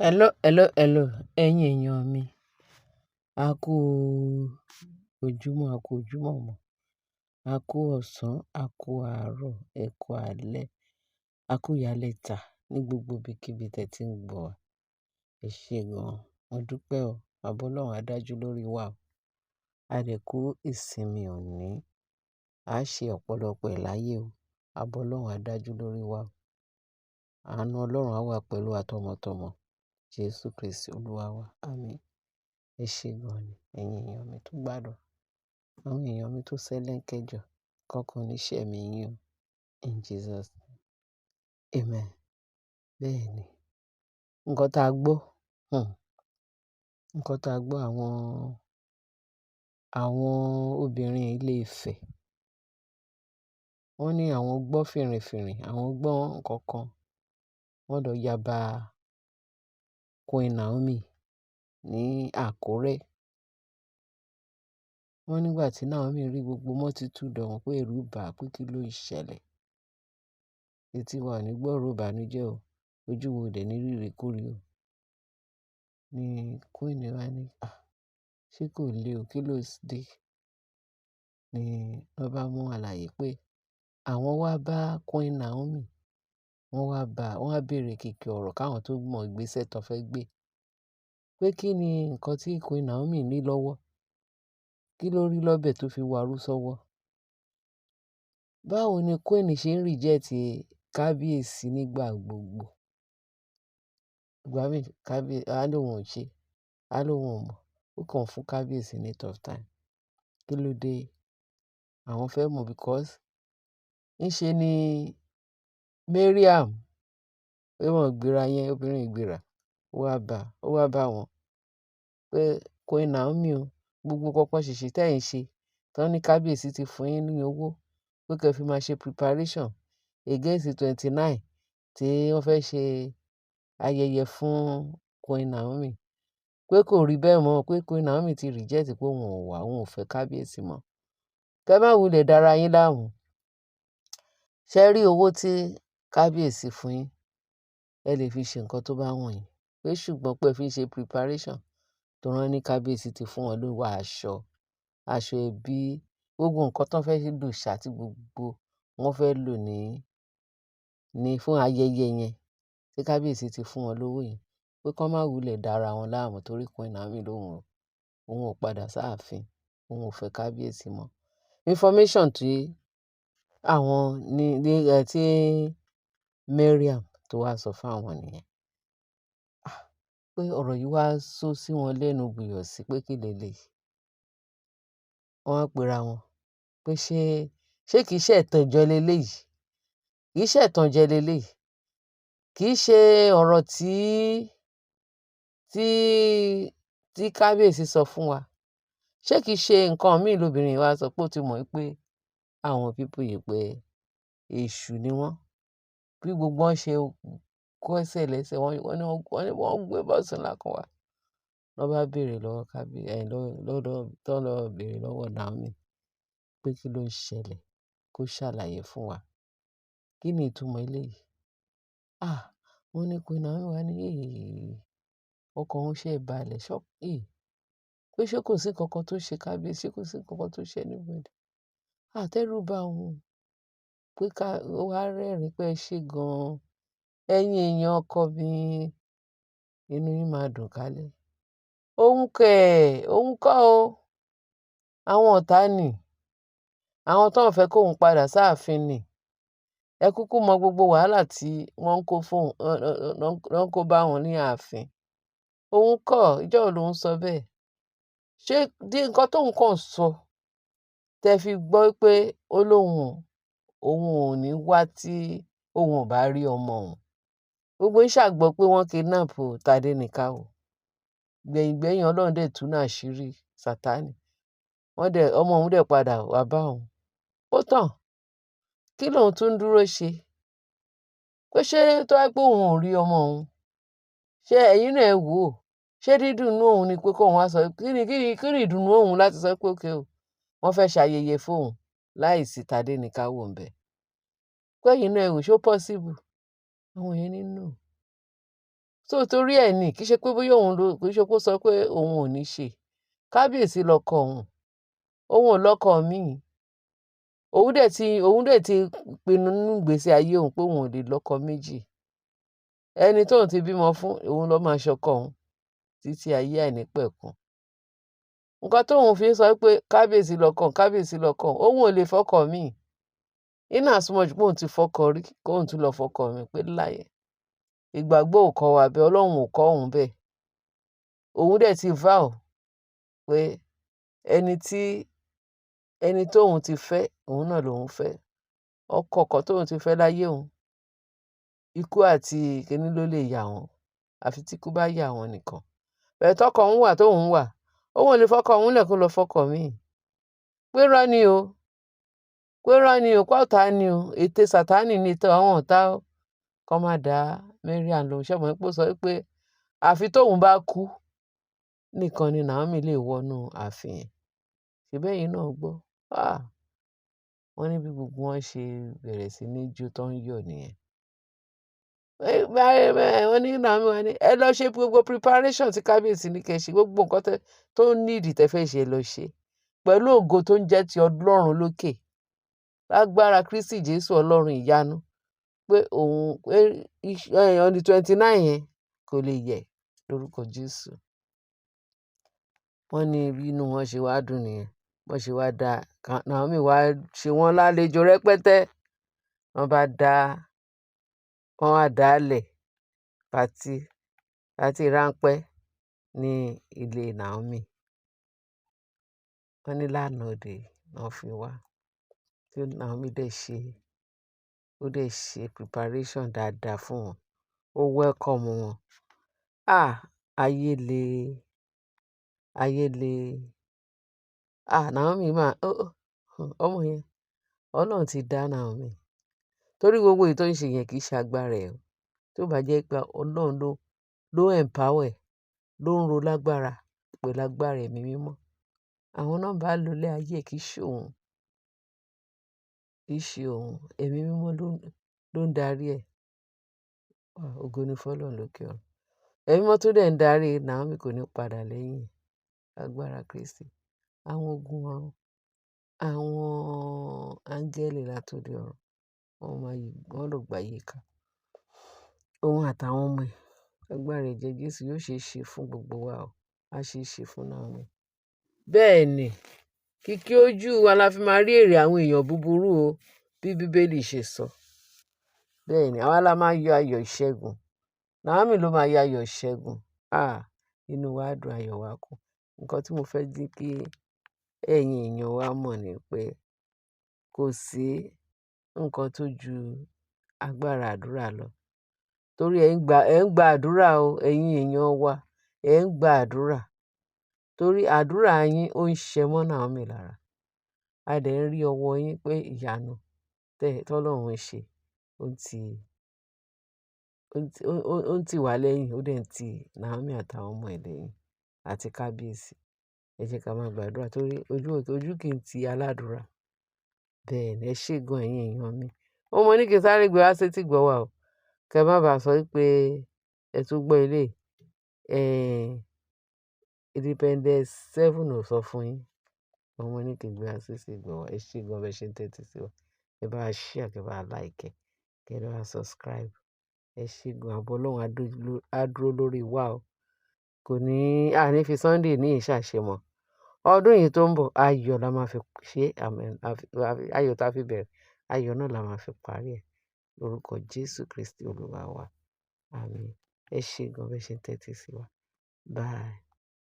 Hello, hello, hello. Ẹ̀yin èèyàn mi, a kú ojúmọ́, a kú ojúmọ́ mọ́, a kú ọ̀sán, a kú àárọ̀, ẹ kú alẹ́, a kú ìyálẹ́ta ní gbogbo ibikíbi tẹ́ tí ń gbọ́ wa. Ẹ ṣé gan-an, mo dúpẹ́ o, ààbò Ọlọ́run á dájú lórí wa o. A dẹ̀ kú ìsinmi òní, a ṣe ọ̀pọ̀lọpọ̀ ẹ̀ láyé o. Ààbò Ọlọ́run á dájú lórí wa o. Àánú Ọlọ́run á wà pẹ̀lú wa tọmọtọmọ. Jésù Kristi Olúwa wa. Àmín. Ẹ ṣé gan-an ni, ẹ̀yin èèyàn mi tó gbádùn. Àwọn èèyàn mi tó sẹ́lẹ̀ńkẹ́jọ. Kankan ní ṣẹ́ mi yín o. In Jesus name. Amen. Bẹ́ẹ̀ ni. Nǹkan tá a gbọ́, nǹkan tá a gbọ́ àwọn obìnrin ilé Ifẹ̀. Wọ́n ní àwọn gbọ́ fìrìfìrì, àwọn gbọ́ nǹkan kan. Wọ́n lọ yaba Queen Naomi ní Àkúrẹ́. Wọ́n nígbà tí Naomi rí gbogbo multitude wọn pé ẹ̀rù bà á pé kí ló ń ṣẹlẹ̀. Etí wa ò ní gbọ́rọ̀ ìbànújẹ́ o. Ojú wa ò dẹ̀ ní rírí kúrí o. Ni Queen wá ní, "À, ṣé kò le o? Kí ló dé?" Ni wọ́n bá mú àlàyé pé àwọn wá bá Queen Naomi. Wọ́n wá bá, wọ́n wá béèrè kìkì ọ̀rọ̀ káwọn tó mọ ìgbésẹ̀ tó fẹ́ gbé. Pé kí ni nǹkan tí Queen Naomi ní lọ́wọ́? Kí ló rí lọ́bẹ̀ tó fi warú sọ́wọ́? Báwo ni Queen ṣe ń reject kábíyèsí nígbà gbogbo? Ìgbà mí á lóun ò ṣe, á lóun ò mọ̀. Ó kàn fún kábíyèsí ní tough time. Kí ló dé? Àwọn fẹ́ mọ̀ because ńṣe ni Mariam, pé wọ́n gbéra yẹn, obìnrin ìgbéra, ó wá bá wọn pé Queen Naomi o, gbogbo pọpọ ṣìṣì tí ẹ̀ ń ṣe, tán ní kábíyèsí ti fún yín ní owó pé kí ẹ fi máa ṣe preparation against 29 tí wọ́n fẹ́ ṣe ayẹyẹ fún Queen Naomi. Pé kò rí bẹ́ẹ̀ mọ́, pé Queen Naomi ti reject pé òun ò wá, òun ò fẹ́ kábíyèsí mọ́. Kẹ́ má wulẹ̀ dára yín láàmú. Ṣé rí owó tí kábíyèsí fún yín? Ẹ lè fi ṣe nǹkan tó bá wù yín. Pé ṣùgbọ́n pé ẹ fi ń ṣe preparation tó rán ní kábíyèsí ti fún wọn lówó aṣọ, aṣọ ẹbí, gbogbo nǹkan tó fẹ́ lò ṣá tí gbogbo wọn fẹ́ lò ní fún ayẹyẹ yẹn tí kábíyèsí ti fún wọn lówó yẹn. Pé kí wọ́n má wulẹ̀ dára wọn láàmú torí Queen Naomi lóhùn o. Òun ò padà sáàfin, òun ò fẹ́ kábíyèsí mọ́. Information tí àwọn ní ẹ tí Mariam tó wá sọ fún àwọn nìyẹn. Ah! Pé ọ̀rọ̀ yìí wá sọ sí wọn lẹ́nu buyọ̀ sí pé kí lèléyìí. Wọ́n wá pera wọn pé ṣé kìí ṣe ẹ̀tànjẹ leléyìí? Kì í ṣe ẹ̀tànjẹ leléyìí. Kì í ṣe ọ̀rọ̀ tí kábíyèsí sọ fún wa. Ṣé kìí ṣe nǹkan mìí lóbìnrin yìí wá sọ pé ó ti mọ̀ pé àwọn people yìí pé èṣù ni wọ́n. Bí gbogbo wọn ṣe kó ẹsẹ̀ lẹ́sẹ̀, wọ́n ní wọ́n gbé bọ́ọ̀sì ńlá kan wá. Wọ́n bá béèrè lọ́wọ́ lọ́dọ̀, tán lọ béèrè lọ́wọ́ Naomi pé kí ló ń ṣẹlẹ̀, kó ṣàlàyé fún wa. Kí ni ìtumọ̀ eléyìí? Ah! Wọ́n ní Queen Naomi wá ní, "Èéh, ọkàn òun ṣe balẹ̀ ṣọ́, èé, pé ṣé kò sí nǹkan kan tó ṣe kábíyèsí, ṣé kò sí nǹkan kan tó ṣe anybody?" Ah! Tẹ́rù bá òun pé ká, ó wá rẹ́rìn-ín pé ẹ ṣé gan-an. Ẹ̀yin èèyàn ọkọ mi, inú yín máa dùn kálẹ̀. Òun kẹ̀, òun kọ́ o. Àwọn ọ̀tá ni. Àwọn tó ń fẹ́ kó òun padà sáàfin ni. Ẹ kúkú mọ gbogbo wàhálà tí wọ́n ń kó fún òun, wọ́n ń kó bá wọn ní ààfin. Òun kọ́, ìjọ́ wo lòun sọ bẹ́ẹ̀? Ṣé dí nǹkan tó ń kàn sọ, tẹ fi gbọ́ pé ó lóhùn, òun ò ní wá tí òun ò bá rí ọmọ òun. Gbogbo yín ṣà gbọ́ pé wọ́n kidnap Tadenikawo. Gbẹ̀yìngbẹ́yín Ọlọ́run dẹ̀ tú náà àṣírí Sátánì. Wọ́n dẹ̀, ọmọ òun dẹ̀ padà wá bá òun. Ó tàn. Kí lòun tún dúró ṣe? Pé ṣé tó bá pé òun ò rí ọmọ òun, ṣé ẹ̀yin náà ẹ wò ó? Ṣé dídùn inú òun ni pé kó òun wá sọ, kí ni ìdùnnú òun láti sọ pé okay o, wọ́n fẹ́ ṣayẹyẹ fún òun láìsí Tadenikawo ńbẹ. Pé ẹ̀yin náà ẹ wò, ṣé ó possible? Àwọn yẹn ní no. So torí ẹ̀ ní, kì í ṣe pé bóyá òun ló, kì í ṣe pé ó sọ pé òun ò ní ṣe. Kábíyèsí lọkọ òun, òun ò lọ́kọ míì. Òun dẹ̀ ti pinnu nínú ìgbésí ayé òun pé òun ò lè lọ́kọ méjì. Ẹni tóun ti bímọ fún, òun ló máa ṣọkọ òun títí ayé àìnípẹ̀kun. Nǹkan tóun fi ń sọ pé kábíyèsí lọkọ òun, kábíyèsí lọkọ òun, òun ò lè fọkọ míì. In as much pé òun ti fọkọ rí, kóun tún lọ fọkọ míì, pé láyé. Ìgbàgbọ́ ò kọ́ wa bẹ́ẹ̀, Ọlọ́run ò kọ́ òun bẹ́ẹ̀. Òun dẹ̀ ti vow pé ẹni tóun ti fẹ́, òun náà lòun fẹ́. Ọkọ kan tóun ti fẹ́ láyé òun, ikú àti kíní ló lè yà wọ́n, àfi tí ikú bá yà wọ́n nìkan. Bẹ́ẹ̀ tọkọ òun wà tóun wà, òun ò lè fọkọ òun lẹ̀ kó lọ fọkọ míì. Pé irọ́ ni o, pé irọ́ ni o, pé ọ̀tá ni o, ète Sátánì ni, ète àwọn ọ̀tá o. Kọ́ má dá Mariam lóhùn. Ṣé o mọ̀ pé ó sọ wípé àfi tóun bá kú nìkan ni Naomi lè wọnú ààfin yẹn. Ṣé ẹ̀yin náà gbọ́? Ah! Wọ́n ní bí gbogbo wọn ṣe bẹ̀rẹ̀ sí ní jó tó ń yọ̀ nìyẹn. Wọ́n ní Naomi wá ní, ẹ lọ ṣe gbogbo preparation tí kábíyèsí ní kí ẹ ṣe, gbogbo nǹkan tó need tẹ fẹ́ ṣe, ẹ lọ ṣe. Pẹ̀lú ògo tó ń jẹ́ ti Ọlọ́run lókè. Lágbára Kristi Jésù Ọlọ́run ìyanu. Pé òun pé on the 29 yẹn kò lè yẹ̀ lórúkọ Jésù. Wọ́n ní bí inú wọn ṣe wá dùn nìyẹn. Wọ́n ṣe wá dá Naomi wá ṣe wọ́n lálejò rẹpẹtẹ. Wọ́n bá dá, wọ́n wá dálẹ̀ party, party ráńpẹ́ ní ilé Naomi. Wọ́n ní lánàá òde náà fi wá. Tí Naomi dẹ̀ ṣe, ó dẹ̀ ṣe preparation dáadáa fún wọn. Ó welcome wọn. Ah! Ayé le, ayé le. Ah! Naomi máa, ọmọ yẹn, Ọlọ́run ti dá Naomi. Torí gbogbo èyí tó ń ṣe yẹn kì í ṣe agbára ẹ̀ o. Tí ó bá jẹ́ pé Ọlọ́run ló empower ẹ̀, ló ń ro lágbára pẹ̀lú agbára ẹ̀mí mímọ́. Àwọn náà bá lò ilé ayé, kì í ṣe òun. Kì í ṣe òun. Ẹ̀mí mímọ́ ló ń darí ẹ̀. Ah! Ògo ni fún Ọlọ́run lókè ọ̀run. Ẹ̀mí mímọ́ tó dẹ̀ ń darí Naomi kò ní padà lẹ́yìn agbára Kristi. Àwọn ogun ọ̀run, àwọn áńgẹ́lì látòde ọ̀run, wọ́n máa yí, wọ́n ló gbà yíká. Òun àtàwọn ọmọ ẹ̀, agbára ẹ̀jẹ̀ Jésù yóò ṣe é ṣe fún gbogbo wa o. A ṣe é ṣe fún Naomi. Bẹ́ẹ̀ ni, kìkì ojú wa la fi máa rí èrè àwọn èèyàn búburú o, bí Bíbélì ṣe sọ. Bẹ́ẹ̀ ni, àwa la máa yọ ayọ̀ ìṣẹ́gun. Naomi ló máa yọ ayọ̀ ìṣẹ́gun. Ah! Inú wa dùn, ayọ̀ wa kún. Nǹkan tí mo fẹ́ jẹ́ kí ẹ̀yin èèyàn wa mọ̀ ni pé kò sí nǹkan tó ju agbára àdúrà lọ. Torí ẹ̀ ń gba àdúrà o, ẹ̀yin èèyàn wa, ẹ̀ ń gba àdúrà. Torí àdúrà yín ó ń ṣẹ mọ́ Naomi lára. A dẹ̀ ń rí ọwọ́ yín pé ìyanu tọ́lọ́run ń ṣe, ó ń tì wá lẹ́yìn, ó dẹ̀ ń ti Naomi àtàwọn ọmọ ẹ̀ lẹ́yìn àti kábíyèsí. Ẹ jẹ́ ká máa gbàdúrà torí ojú kì í ti aládùrá. Bẹ́ẹ̀ ni, ẹ ṣé gan ẹ̀yin èèyàn mi. Ó mọ ní kí n sáré gbé wá sétí gbọ́ wa o. Kẹ má bá sọ wípé ẹ tún gbọ́ ilé. Independence 7 ò sọ fún yín. Mo ní kí n gbé wá sétí gbọ́ wa. Ẹ ṣé gan bẹ ṣe ń tẹ́tí sí wa. Ẹ bá wa share, kẹ bá wa like, kẹ bá wa subscribe. Ẹ ṣé gan. Ààbò Ọlọ́run á dúró lórí wa o. Kò ní, a ní fi Sunday ní ìṣàṣemọ̀. Ọdún yìí tó ń bọ̀, ayọ̀ la máa fi ṣe, àmín. Ayọ̀ tá fi bẹ̀rẹ̀, ayọ̀ náà la máa fi parí ẹ̀. Lórúkọ Jésù Kristi Olúwa wa. Àmín. Ẹ ṣé gan bẹ ṣe ń tẹ́tí sí wa. Bye.